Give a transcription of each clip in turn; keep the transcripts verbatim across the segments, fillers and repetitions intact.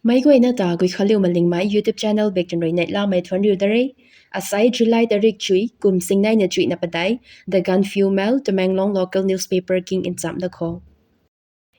Meic guayna ta Guikhanliu Malingmei YouTube channel bak tun rui neihlamei thuanc riu da re. Asai July tarik chuy, kum singneina chuihna padeih, The Gaanphiu Mail, Tamenglong local newspaper king nchamh da kho.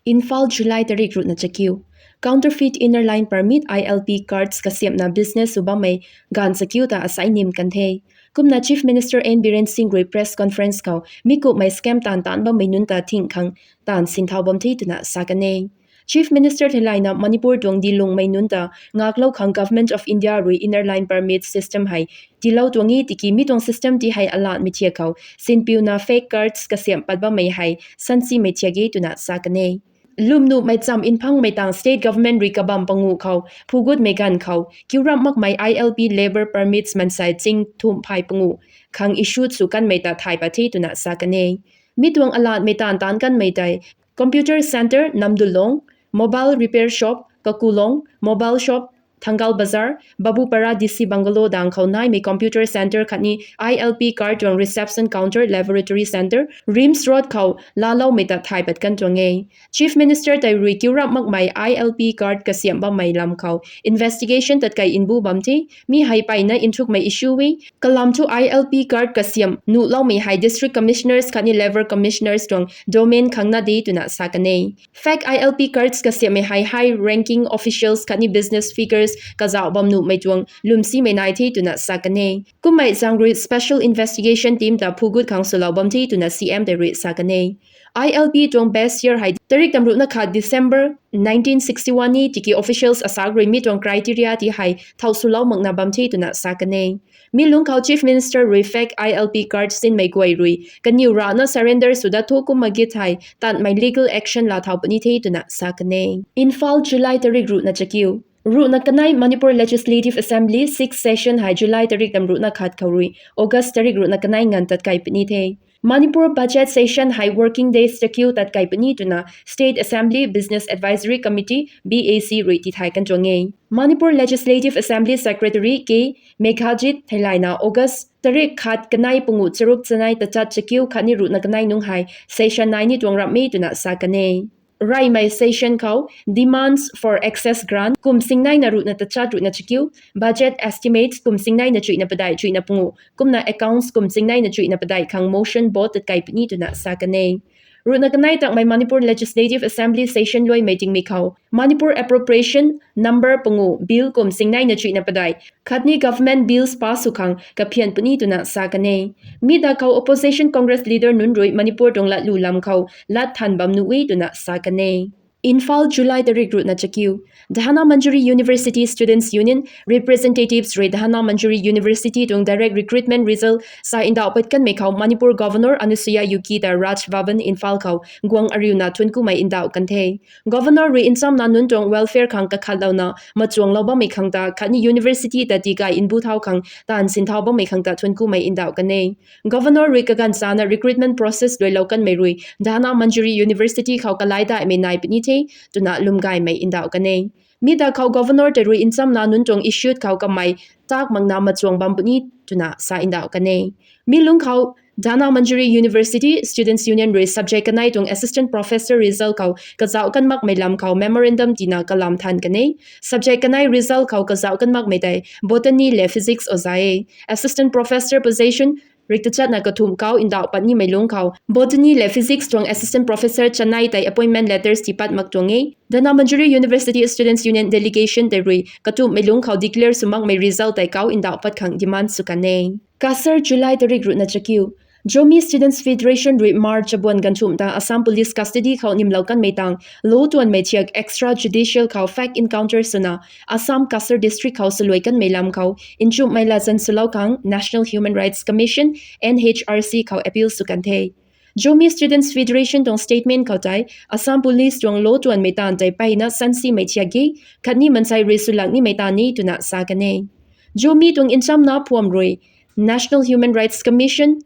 Imphal, July tarik ruhna chakiu. Counterfeit Inner Line Permit, I L P cards kasiamhna business sw bammei gaanv chakiu ta asai nim kan the. Kumna Chief Minister N Biren Singh rui press conference khou mi kumhmei scam taanv taanc bammei nunc ta thing khang taanv sinthau bam the twna sa kan e. Chief Minister theilayna Manipur tuang dilungmei nunc ta ngaklou khang Government of India rui Inner Line Permit system hei tiilou tuang e. Tiki mi tuang system ti hei alatmei thiak khou sinpiuna fake cards kasiamh pat bammei hei sansimei thiak e twna sa kan e. Lwmnuhmei cham nphangmei tang state government rui kabam panguh khou phugutmei ganv khou kiu ramh makmei I L P labour permits mansei ching thumh phay panguh khang issue sw kanmei ta thay pat the twna sa kan e. Mi tuang alatmei taanv taanc kanmei tei computer centre Namdulong, mobile repair shop Kakulong, mobile shop Thangal Bazar, Babupara D C bungalow dang khou naimei computer centre khatni I L P card tuang reception counter, laboratory centre, RIMS Road khou laaloumei ta thay pat kan tuang e. Chief Minister tei rui kiu ramh makmei I L P card kasiamh bammei lam khou investigation tatkai nbu bam the. Mi hei mpeyna nthukmei issue e. Kalam thu I L P card kasiamh nuhloumei hei district commissioners khatni labour commissioners tuang domain khang na de twna sa kan e. Fake I L P cards kasiamhmei hei high ranking officials khatni business figures kazauh bam nuhmei tuang lwmsimei nai the twna sa kan e. Kummei zaeng rui special investigation team ta phugut khang swlou bam the twna C M tei rui sa kan e. I L P tuang base year hei tarik tamruhna khat December nineteen sixty-one ni tiki officials asak rui mi tuang criteria ti hei thau swlou makna bam the twna sa kan e. Mi lungc khou Chief Minister rui fake I L P card sinmei guay rui kaniw rana surrender sw dat thu kumna git hei tanmei legal action laa thau puni the twna sa kan e. Imphal, July tarik ruhna chakiu. Ruhna kanei Manipur Legislative Assembly sixth session hei July tarik tamruhna khat khou rui August tarik ruhna kanei nganv tatkai puni the. Manipur budget session hei working days chakiu tatkai puni twna State Assembly Business Advisory Committee, B A C rui tithay kan tuang e. Manipur Legislative Assembly Secretary K Meghajit theilayna August tarik khat kanei panguh charuk chanei tachat chakiu khatni ruhna kanei nungc hei session nai ni tuang ramh e twna sa kan e. Reymei session khou Demands for Access Grant kum singneina ruhna tachat ruhna chakiu, Budget Estimates kum singneina chuihna padeih chuihna panguh kumna Accounts kum singneina chuihna padeih khang motion vote tatkai puni twna sa kan e. Ruhna kanei takmei Manipur Legislative Assembly session luaimei tingmik khou Manipur Appropriation number panguh Bill kum singneina chuihna padeih khatni Government Bills pass sw khang kaphian puni twna sa kan e. Mi da khou Opposition Congress leader nunc rui Manipur tuang latlu lam khou lat than bam nuh e twna sa kan e. Imphal, July tarik ruhna chakiu. Dhanamanjuri University Students Union representatives rui Dhanamanjuri University tuang direct recruitment result sa ndauh pat kanmei khou Manipur Governor Anusuiya Uikey ta Raj Bhavan Imphal khou guang ariuna thuanckumei ndauh kan the. Governor rui nchamna nunc tuang welfare khang kakhatlouna machuanglou bammei khang ta khatni university ta tikai nbu thau khang taanv sinthau bammei khang ta thuanckumei ndauh kan e. Governor rui kaganv chana recruitment process luailou kanmei rui Dhanamanjuri University khou kalai daihmei nai puni the twna lwmgaymei ndauh kan e. Mi da khou Governor tei rui nchamna nunc tuang issue khou kamei tak makna machuang bam puni twna sa ndauh kan e. Mi lungc khou Dhanamanjuri University Students Union rui subject kanei tuang assistant professor result khou kazauh kan makmei lam khou memorandum tina kalam than kan e. Subject kanei result khou kazauh kan makmei tei botany le physics oza e. Assistant professor position rikta chatna kathumh kau ndauh pat nimei lungc khou botany le physics tuang assistant professor chanei tei appointment letters tii pat mak tuang e. Dhanamanjuri University Students Union delegation tei rui kathumhmei lungc khou declare sw makmei result tei kau ndauh pat khang demand sw kan e. Kasar, July tarik ruhna chakiu. Zomi Students Federation rui Hmar chabuan ganthumh ta Assam Police custody khou nimlou kanmei tang lou tuanmei thiak extrajudicial khou fake encounter swna Assam Kasar District khou swluai kanmei lam khou nchumhmei latzan swlou khang National Human Rights Commission, N H R C khou appeal sw kan the. Zomi Students Federation tuang statement khou tei Assam Police tuang lou tuanmei taanv tei mpeyna sansimei thiak e, khatni mansei rui swlak nimei taanv ni twna sa kan e. Zomi tuang nchamna phuam rui National Human Rights Commission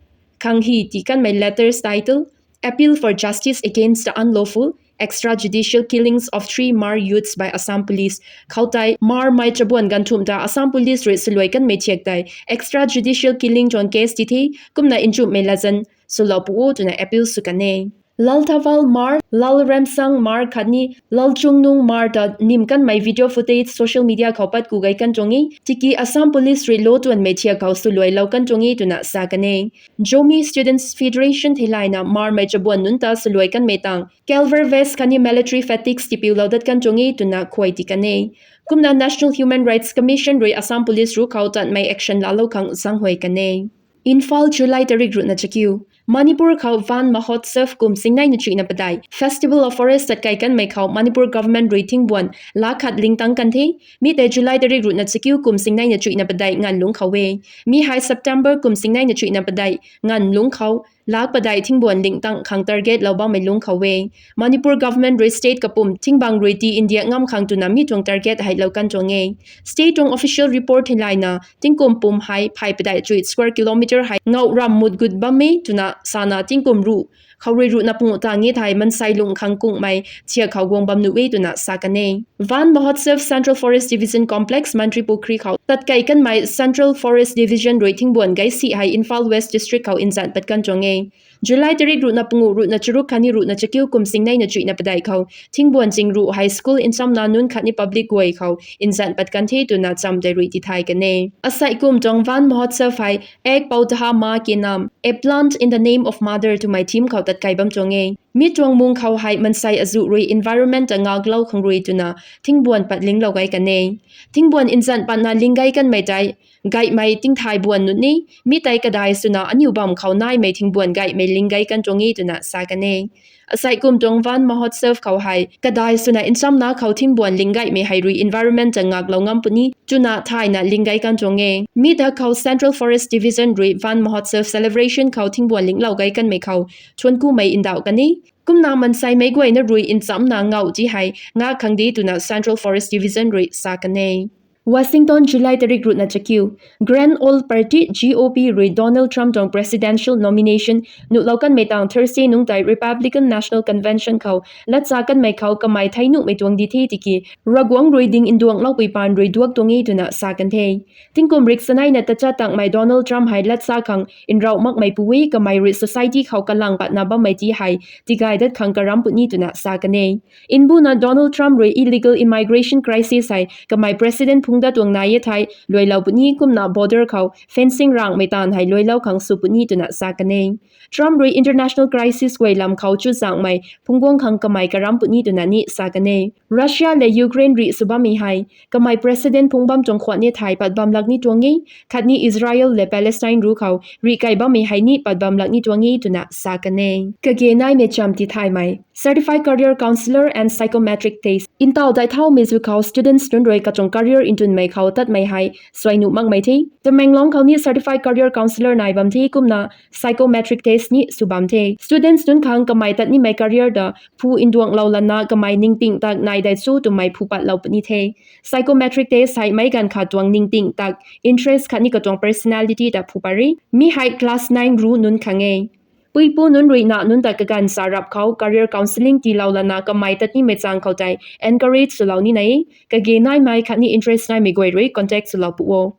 khang hi tii kanmei letters title Appeal for Justice Against the Unlawful Extrajudicial Killings of Three Hmar Youths by Assam Police khou tei Hmarmei chabuan ganthumh ta Assam Police rui swluai kanmei thiak tei extrajudicial killing tuang case ti the, kumna nchumhmei latzan swlou pu o twna appeal sw kan e. Lal Thaval Hmar, Lal Remsang Hmar khatni Lal Chungnung Hmar ta nim kanmei video footage social media khou pat ku gei kan tuang e. Tiki Assam Police rui lo tuanmei thiak khou swluailou kan tuang e twna sa kan e. Zomi Students Federation theilayna Hmarmei chabuan nunc ta swluai kanmei tang Calver vest khatni military fatigues tipiulou dat kan tuang e twna khuay ti kan e. Kumna National Human Rights Commission rui Assam Police ruc khou tatmei action laalou khang zaenghuay kan e. Imphal, July tarik ruhna chakiu. Manipur khou Van Mahotsav kum singneina chuihna padeih Festival of Forest tat kai kanmei khou Manipur government rui thingbuan lakh khat lingtang kan the. Mi tei July tarik ruhna chakiu kum singneina chuihna padeih nganv lungc khou e. Mi hei September kum singneina chuihna padeih nganv lungc khou lakh padeih thingbuan lingtang khang target lou bammei lungc khou e. Manipur government rui state kapwm thingbang rui tii India ngam khang twna mi tuang target heilou kan tuang e. State tuang official report theilayna tingkum pum hei phay padeih chuih square kilometer hei ngau ram mut gut bam e twna sana tingkum ruh khou rui ruhna pungu ta nge thei mansei lungc khang kungmei thiak khou guang bam nuh e twna sa kan e. Van Mahotsav Central Forest Division Complex, Mantripukhri khou tat kai kanmei Central Forest Division rui thingbuan gei si hei Imphal West District khou nzan pat kan tuang e. July tarik ruhna pungu, ruhna charuk khatni ruhna chakiu kum singneina chuihna padeih khou thingbuan ching ruh hei school nchamna nunc khatni public guay khou nzan pat kan the twna cham tei rui tithay kan e. Asei kum tuang Van Mahotsav hei Ek Paudha Maa Ke Naam, A Plant in the Name of Mother twmei theme khou tat kai bam tuang e. Mi tuang mung khou hei mansei azuh rui environment ta ngaklou khang rui twna thingbuan pat linglou gei kan e. Thingbuan nzan patna ling gei kanmei tei gaihmei tingthay buan nunc ni, mi tei kadai swna aniu bam khou naimei thingbuan gaihmei ling gei kan tuang e twna sa kan e. Asei kum tuang Van Mahotsav khou hei kadai swna nchamna khou thingbuan ling gaihmei hei rui environment ta ngaklou ngam puni twna thayna ling gei kan tuang e. Mi ta khou Central Forest Division rui Van Mahotsav celebration khou thingbuan linglou gei kanmei khou thuanc kumei ndauh kan e. Kumna manseimei guayna rui nchamna ngau ti hei ngak khang de twna Central Forest Division rui sa kan e. Washington, July tarik ruhna chakiu. Grand Old Party, G O P rui Donald Trump tuang presidential nomination nuhlou kanmei tang Thursday nungc tei Republican National Convention khou latsa kanmei khou kamei thei nuhmei tuang di the tiki Ravguangc rui ding nduangloupui paan rui duak tuang e twna sa kan the. Tingkum rik saneina tachat tangmei Donald Trump hei latsa khang nrauh makmei pu e, kamei rui society khou kalang patna bammei ti hei tigay dat khang karam puni twna sa kan e. Nbuna Donald Trump rui illegal immigration crisis hei kamei president phungc dat tuang nai e thei luailou puni, kumna border khou fencing rangmei taanv hei luailou khang sw puni twna sa kan e. Trump rui international crisis guay lam khou chuzaenghmei phungc guang khang kamei karam puni twna ni sa kan e. Russia le Ukraine rih sw bammei hei kamei president phungc bam tuang khwan e thei pat bam lak ni tuang e, khatni Israel le Palestine ruc khou rih kai bammei hei ni pat bam lak ni tuang e twna sa kan e. Kage naimei cham tithaymei. Certified Career Counselor and Psychometric Test. Ntaw dai thaumei zu khou students nunc rui katuang career ntwnmei khou tatmei hei suai nuh makmei the. Tamenglong khou ni Certified Career Counselor nai bam the, kumna psychometric test ni sw bam the. Students nunc khang kamei tat nimei career ta phu nduanglou lana kamei ningting tak nai dei chu twmei phu patlou puni the. Psychometric test hei meic ganv khat tuang ningting tak, interest khatni katuang personality ta phu pat ri. Mi hei class nine ruc nunc khang e. Puipu nunc rui na nunc ta kaganv sa rap khou career counselling tiilou lana kamei tat nimei chang khou tei encourage swlou nina e. Kage naimei khatni interest naimei guay rui contact swlou pu o.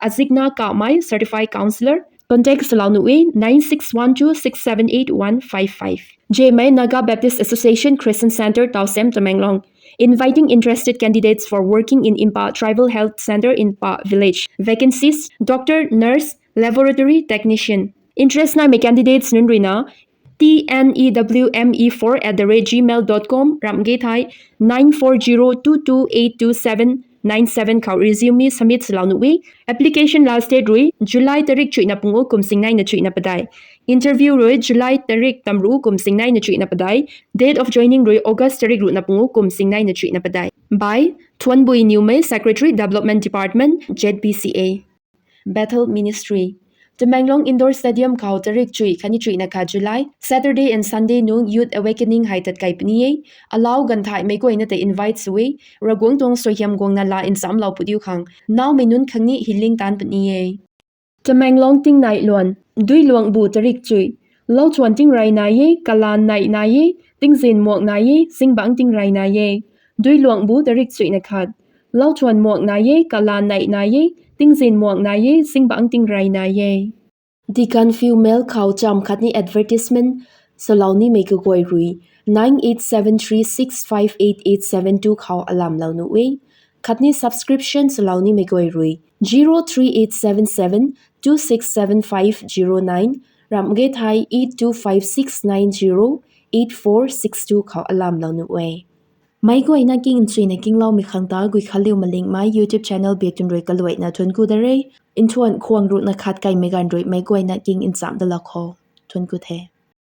Azikna Kamei, Certified Counselor. Contact swlou nuh e nine six one two six seven eight one five five. Jemei, Naga Baptist Association Christian Centre, Tawsem, Tamenglong. Inviting interested candidates for working in Impa Tribal Health Centre, Impa Village. Vacancies: doctor, nurse, laboratory technician. Interest naimei candidates nunc rui na T N E W M E four at the rate gmail dot com, ramh ge thei nine four zero two two eight two seven nine seven khou resume submit swlou nuh e. Application last date rui July tarik chuihna pungu kum singneina chuihna padeih. Interview rui July tarik tamru kum singneina chuihna padeih. Date of joining rui August tarik ruhna pungu kum singneina chuihna padeih. By Thuanbui Niwmei, Secretary, Development Department, Z B C A. Bethel Ministry. Tamenglong Indoor Stadium khou tarik chuih khatni chuihna khat July, Saturday and Sunday nungc Youth Awakening hei tat kai puni e. Alau ganvthaihmei guayna tei invite sw e. Ravguangc tuang suaihiam guangna laa nchamlou pu diu khang naumei nunc khang ni healing taanc puni e. Tamenglong tingnai luan. Duiluangbu tarik chuih. Lauchuan tingrey nai e, kalaan neih nai e, tingzin muak nai e, zingbangc tingrey nai e. Duiluangbu tarik chuihna khat. Lauchuan muak nai e, kalaan neih nai e, tingzin muak nai e, zingbangc tingrey nai e. Deacon Few Mail khou cham khatni advertisement. Swlou nimei kaguay rui nine eight seven three six five eight eight seven two khou alamlou nuh e. Khatni subscription swlou nimei guay rui zero three eight seven seven two six seven five zero nine, ramh ge thei eight two five six nine zero eight four six two khou alamlou nuh e. Meic guayna king nchuina kingloumei khang ta Guikhanliu Malingmei YouTube channel biak tun rui kaluaina thuanc ku da re. Nthuan khwang ruhna khat kaimei ganv rui meic guayna king nchamh dalou khou thuanc ku the.